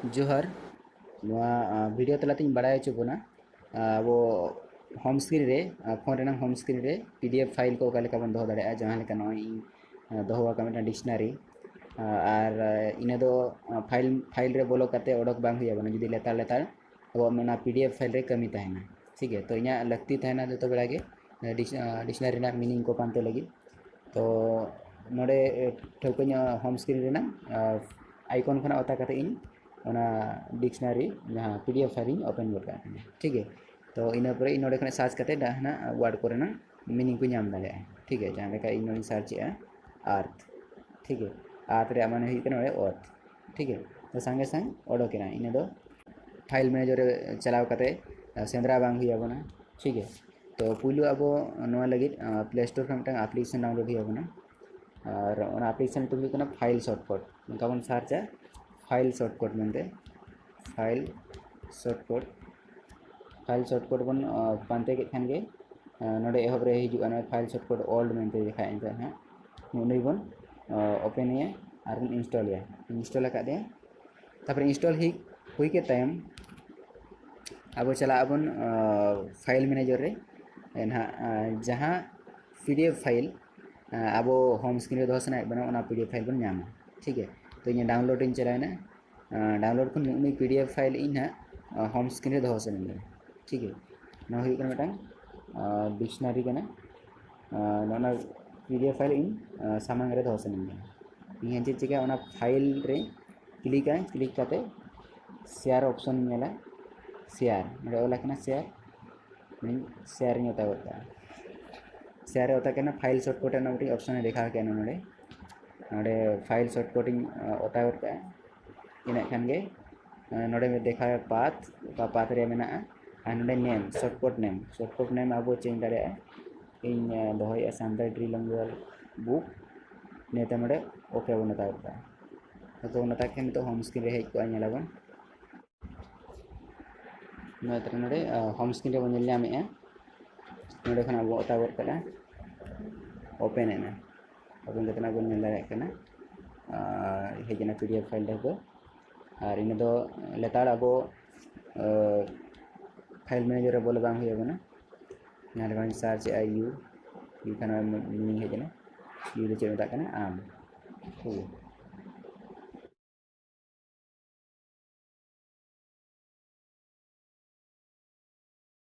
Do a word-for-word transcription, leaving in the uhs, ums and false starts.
ᱡᱚᱦᱟᱨ᱾ ᱱᱚᱣᱟ video ᱛᱟᱞᱟᱛᱤᱧ ᱵᱟᱲᱟᱭ ᱦᱚᱪᱚ ᱵᱚᱱᱟ, ᱟᱵᱚ ᱦᱳᱢ ᱥᱠᱨᱤᱱ ᱨᱮ, ᱯᱷᱳᱱ ᱨᱮᱱᱟᱜ ᱦᱳᱢ ᱥᱠᱨᱤᱱ ᱨᱮ PDF ᱯᱷᱟᱭᱤᱞ ᱠᱚ ᱚᱠᱟ ᱞᱮᱠᱟ ᱵᱚᱱ ᱫᱚᱦᱚ ᱫᱟᱲᱮᱭᱟᱜᱼᱟ᱾ ᱡᱟᱦᱟᱸ ᱞᱮᱠᱟ ᱱᱚᱜᱼᱚᱭ ᱤᱧ ᱫᱚᱦᱚ ᱟᱠᱟᱫ ᱢᱤᱫᱴᱟᱝ ᱰᱤᱠᱥᱱᱟᱨᱤ, ᱟᱨ ᱤᱱᱟᱹ ᱫᱚ ᱯᱷᱟᱭᱤᱞ ᱯᱷᱟᱭᱤᱞ ᱨᱮ ᱵᱚᱞᱚ ᱠᱟᱛᱮ ᱚᱰᱚᱠ ᱵᱟᱝ ᱦᱩᱭ ᱟᱵᱚᱱᱟ ᱡᱩᱫᱤ ᱞᱮᱛᱟᱲ ᱞᱮᱛᱟᱲ ᱟᱵᱚᱣᱟᱜ ᱚᱱᱟ PDF ᱯᱷᱟᱭᱤᱞ ᱨᱮ ᱠᱟᱹᱢᱤ ᱛᱟᱦᱮᱱᱟ᱾ ᱴᱷᱤᱠ ᱜᱮᱭᱟ, ᱛᱚ ᱤᱧᱟᱹᱜ ᱞᱟᱹᱠᱛᱤ ᱛᱟᱦᱮᱱᱟ ᱡᱚᱛᱚ ᱵᱮᱲᱟ ᱜᱮ ᱰᱤᱠᱥᱱᱟᱨᱤ ᱨᱮᱱᱟᱜ ᱢᱤᱱᱤᱝ ᱠᱚ ᱯᱟᱱᱛᱮ ᱞᱟᱹᱜᱤᱫ᱾ ᱛᱚ ᱱᱚᱰᱮ ᱴᱷᱟᱹᱣᱠᱟᱹ ᱧᱚᱜ ᱦᱳᱢ ᱥᱠᱨᱤᱱ ᱨᱮᱱᱟᱜ ᱟᱭᱠᱚᱱ ᱠᱷᱚᱱᱟᱜ ᱚᱛᱟ ᱠᱟᱛᱮ ᱤᱧ ᱚᱱᱟ ᱰᱤᱠᱥᱱᱟᱨᱤ ᱡᱟᱦᱟᱸ PDF ᱯᱷᱟᱭᱤᱞ ᱤᱧ ᱳᱯᱮᱱ ᱜᱚᱫ ᱠᱟᱜ ᱠᱟᱱᱟ᱾ ᱴᱷᱤᱠ ᱜᱮᱭᱟ, ᱛᱚ ᱤᱱᱟᱹ ᱯᱚᱨᱮ ᱤᱧ ᱱᱚᱰᱮ ᱠᱷᱚᱱᱟᱜ ᱥᱟᱨᱪ ᱠᱟᱛᱮ ᱡᱟᱦᱟᱱᱟᱜ ᱣᱟᱨᱰ ᱠᱚᱨᱮᱱᱟᱜ ᱢᱤᱱᱤᱝ ᱠᱚ ᱧᱟᱢ ᱫᱟᱲᱮᱭᱟᱜᱼᱟ᱾ ᱴᱷᱤᱠ ᱜᱮᱭᱟ, ᱡᱟᱦᱟᱸ ᱞᱮᱠᱟ ᱤᱧ ᱱᱚᱰᱮᱧ ᱥᱟᱨᱪ ᱮᱜᱼᱟ ᱟᱨᱛᱷ᱾ ᱴᱷᱤᱠ ᱜᱮᱭᱟ, ᱟᱨᱛᱷ ᱨᱮᱭᱟᱜ ᱢᱟᱱᱮ ᱦᱩᱭᱩᱜ ᱠᱟᱱᱟ ᱱᱚᱰᱮ ᱚᱛ᱾ ᱴᱷᱤᱠ ᱜᱮᱭᱟ, ᱛᱚ ᱥᱟᱸᱜᱮ ᱥᱟᱝ ᱚᱰᱚᱠᱮᱱᱟ᱾ ᱤᱱᱟᱹ ᱫᱚ ᱯᱷᱟᱭᱤᱞ ᱢᱮᱱᱮᱡᱟᱨ ᱨᱮ ᱪᱟᱞᱟᱣ ᱠᱟᱛᱮ ᱥᱮᱸᱫᱽᱨᱟ ᱵᱟᱝ ᱦᱩᱭ ᱟᱵᱚᱱᱟ᱾ ᱴᱷᱤᱠ ᱜᱮᱭᱟ, ᱛᱚ ᱯᱩᱭᱞᱩ ᱟᱵᱚ ᱱᱚᱣᱟ ᱞᱟᱹᱜᱤᱫ ᱯᱞᱮ ᱥᱴᱳᱨ ᱠᱷᱚᱱ ᱢᱤᱫᱴᱟᱝ ᱟᱯᱞᱤᱠᱮᱥᱚᱱ ᱰᱟᱣᱩᱱᱞᱳᱰ ᱦᱩᱭ ᱟᱵᱚᱱᱟ᱾ ᱟᱨ ᱚᱱᱟ ᱟᱯᱞᱤᱠᱮᱥᱚᱱ ᱧᱩᱛᱩᱢ ᱦᱩᱭᱩᱜ ᱠᱟᱱᱟ ᱯᱷᱟᱭᱤᱞ ᱥᱚᱨᱴᱠᱚᱴ᱾ ᱱᱚᱝᱠᱟ ᱵᱚᱱ ᱥᱟᱨᱪᱟ ᱯᱷᱟᱭᱤᱞ ᱥᱚᱨᱴᱠᱚᱴ ᱢᱮᱱᱛᱮ᱾ ᱯᱷᱟᱭᱤᱞ ᱥᱚᱨᱴᱠᱚᱴ ᱯᱷᱟᱭᱤᱞ ᱥᱚᱨᱴᱠᱚᱴ ᱵᱚᱱ ᱯᱟᱱᱛᱮ ᱠᱮᱫ ᱠᱷᱟᱱ ᱜᱮ ᱱᱚᱰᱮ ᱮᱦᱚᱵ ᱨᱮ ᱦᱤᱡᱩᱜᱼᱟ ᱱᱚᱣᱟ ᱯᱷᱟᱭᱤᱞ ᱥᱚᱨᱴᱠᱚᱴ ᱚᱞ ᱢᱮᱱᱛᱮ ᱞᱮᱠᱷᱟᱡ ᱮᱱᱛᱮ ᱦᱟᱸᱜ ᱱᱩᱜᱼᱩ ᱱᱩᱭ ᱵᱚᱱ ᱳᱯᱮᱱ ᱮᱭᱟ ᱟᱨ ᱵᱚᱱ ᱤᱱᱥᱴᱚᱞ ᱮᱭᱟ᱾ ᱤᱱᱥᱴᱚᱞ ᱟᱠᱟᱫ ᱮᱭᱟ, ᱛᱟᱨᱯᱚᱨᱮ ᱤᱱᱥᱴᱚᱞ ᱦᱩᱭ ᱦᱩᱭ ᱠᱮᱫ ᱛᱟᱭᱚᱢ ᱟᱵᱚ ᱪᱟᱞᱟᱜ ᱟᱵᱚᱱ ᱯᱷᱟᱭᱤᱞ ᱢᱮᱱᱮᱡᱟᱨ ᱨᱮ᱾ ᱱᱟᱦᱟᱜ ᱡᱟᱦᱟᱸ PDF ᱯᱷᱟᱭᱤᱞ ᱟᱵᱚ ᱦᱳᱢ ᱥᱠᱨᱤᱱ ᱨᱮ ᱫᱚᱦᱚ ᱥᱟᱱᱟᱭᱮᱫ ᱵᱚᱱᱟ ᱚᱱᱟ PDF ᱯᱷᱟᱭᱤᱞ ᱵᱚᱱ ᱧᱟᱢᱟ᱾ ᱴᱷᱤᱠ ᱜᱮᱭᱟ, ᱛᱚ ᱤᱧ ᱰᱟᱣᱩᱱᱞᱳᱰ ᱤᱧ ᱪᱟᱞᱟᱣᱮᱱᱟ᱾ ᱰᱟᱣᱩᱱᱞᱳᱰ ᱠᱷᱚᱱ ᱱᱩᱜᱼᱩ ᱱᱩᱭ PDF ᱯᱷᱟᱭᱤᱞ ᱤᱧ ᱦᱟᱸᱜ ᱦᱳᱢ ᱥᱠᱨᱤᱱ ᱨᱮ ᱫᱚᱦᱚ ᱥᱟᱱᱟᱧ ᱠᱟᱱᱟ᱾ ᱴᱷᱤᱠ ᱜᱮᱭᱟ, ᱱᱚᱣᱟ ᱦᱩᱭᱩᱜ ᱠᱟᱱᱟ ᱢᱤᱫᱴᱟᱝ ᱰᱤᱠᱥᱱᱟᱨᱤ ᱠᱟᱱᱟ᱾ ᱱᱚᱜᱼᱚ ᱱᱚᱣᱟ PDF ᱯᱷᱟᱭᱤᱞ ᱤᱧ ᱥᱟᱢᱟᱝ ᱨᱮ ᱫᱚᱦᱚ ᱥᱟᱱᱟᱧ ᱠᱟᱱᱟ᱾ ᱤᱧ ᱪᱮᱫ ᱪᱤᱠᱟᱹᱭᱟ, ᱚᱱᱟ ᱯᱷᱟᱭᱤᱞ ᱨᱮ ᱠᱞᱤᱠᱟ, ᱠᱞᱤᱠ ᱠᱟᱛᱮ ᱥᱮᱭᱟᱨ ᱚᱯᱥᱚᱱ ᱤᱧ ᱧᱮᱞᱟ᱾ ᱥᱮᱭᱟᱨ ᱱᱚᱰᱮ ᱚᱞ ᱟᱠᱟᱱᱟ ᱥᱮᱭᱟᱨ, ᱥᱮᱭᱟᱨ ᱤᱧ ᱚᱛᱟ ᱜᱚᱫ ᱠᱟᱜᱼᱟ᱾ ᱥᱮᱭᱟᱨ ᱮ ᱚᱛᱟ ᱠᱟᱱᱟ, ᱯᱷᱟᱭᱤᱞ ᱥᱚᱨᱴᱠᱚᱴ ᱨᱮᱱᱟᱜ ᱢᱤᱫᱴᱤᱡ ᱚᱯᱥᱚᱱ ᱮ ᱫᱮᱠᱷᱟᱣ ᱠᱮᱜᱼᱟ ᱱᱚᱰᱮ᱾ ᱱᱚᱰᱮ ᱯᱷᱟᱭᱤᱞ ᱥᱚᱨᱴᱠᱚᱴ ᱤᱧ ᱚᱛᱟ ᱜᱚᱫ ᱠᱟᱜᱼᱟ᱾ ᱤᱱᱟᱹᱜ ᱠᱷᱟᱱ ᱜᱮ ᱱᱚᱰᱮ ᱫᱮᱠᱷᱟᱣ ᱯᱟᱛᱷ, ᱚᱠᱟ ᱯᱟᱛᱷ ᱨᱮ ᱢᱮᱱᱟᱜᱼᱟ᱾ ᱟᱨ ᱱᱚᱰᱮ ᱱᱮᱢ, ᱥᱚᱨᱴᱠᱚᱴ ᱱᱮᱢ, ᱥᱚᱨᱴᱠᱚᱴ ᱱᱮᱢ ᱟᱵᱚ ᱪᱮᱧᱡᱽ ᱫᱟᱲᱮᱭᱟᱜᱼᱟ᱾ ᱤᱧ ᱫᱚᱦᱚᱭᱮᱫᱼᱟ ᱥᱟᱱᱛᱟᱲᱤ ᱴᱨᱤᱞᱤᱝᱜᱩᱣᱟᱞ ᱵᱩᱠ, ᱱᱤᱭᱟᱹᱛᱮ ᱱᱚᱰᱮ ᱳᱠᱮ ᱵᱚᱱ ᱚᱛᱟ ᱜᱚᱫ ᱠᱟᱜᱼᱟ᱾ ᱳᱠᱮ ᱵᱚᱱ ᱚᱛᱟ ᱠᱮᱫ ᱠᱷᱟᱱ ᱱᱤᱛᱚᱜ ᱦᱳᱢ ᱥᱠᱨᱤᱱ ᱨᱮ ᱦᱮᱡ ᱠᱚᱜᱼᱟ, ᱧᱮᱞᱟᱵᱚᱱ᱾ ᱱᱚᱜᱼᱚᱭ ᱛᱚᱨᱟ ᱱᱚᱰᱮ ᱦᱳᱢ ᱥᱠᱨᱤᱱ ᱨᱮᱵᱚᱱ ᱧᱮᱞ ᱧᱟᱢᱮᱫᱼᱟ᱾ ᱱᱚᱰᱮ ᱠᱷᱚᱱᱟᱜ ᱵᱚᱱ ᱚᱛᱟ ᱜᱚᱫ ᱠᱟᱜᱼᱟ, ᱳᱯᱮᱱ ᱮᱱᱟ᱾ ᱳᱯᱮᱱ ᱠᱟᱛᱮ ᱱᱟᱜ ᱵᱚᱱ ᱧᱮᱞ ᱫᱟᱲᱮᱭᱟᱜ ᱠᱟᱱᱟ, ᱦᱮᱡ ᱮᱱᱟ PDF ᱯᱷᱟᱭᱤᱞ ᱰᱷᱮᱨ ᱫᱚ᱾ ᱟᱨ ᱤᱱᱟᱹ ᱫᱚ ᱞᱮᱛᱟᱲ ᱟᱵᱚ ᱯᱷᱟᱭᱤᱞ ᱢᱮᱱᱮᱡᱟᱨ ᱨᱮ ᱵᱚᱞᱚ ᱵᱟᱝ ᱦᱩᱭ ᱟᱵᱚᱱᱟ᱾ ᱡᱟᱦᱟᱸ ᱞᱮᱠᱟ ᱥᱟᱨᱪ ᱮᱫᱼᱟ ᱭᱩ, ᱭᱩ ᱠᱷᱟᱱ ᱢᱤᱱᱤᱝ ᱦᱮᱡ ᱮᱱᱟ, ᱭᱩ ᱫᱚ ᱪᱮᱫ ᱢᱮᱛᱟᱜ ᱠᱟᱱᱟ? ᱟᱢ᱾ ᱴᱷᱤᱠ ᱜᱮᱭᱟ,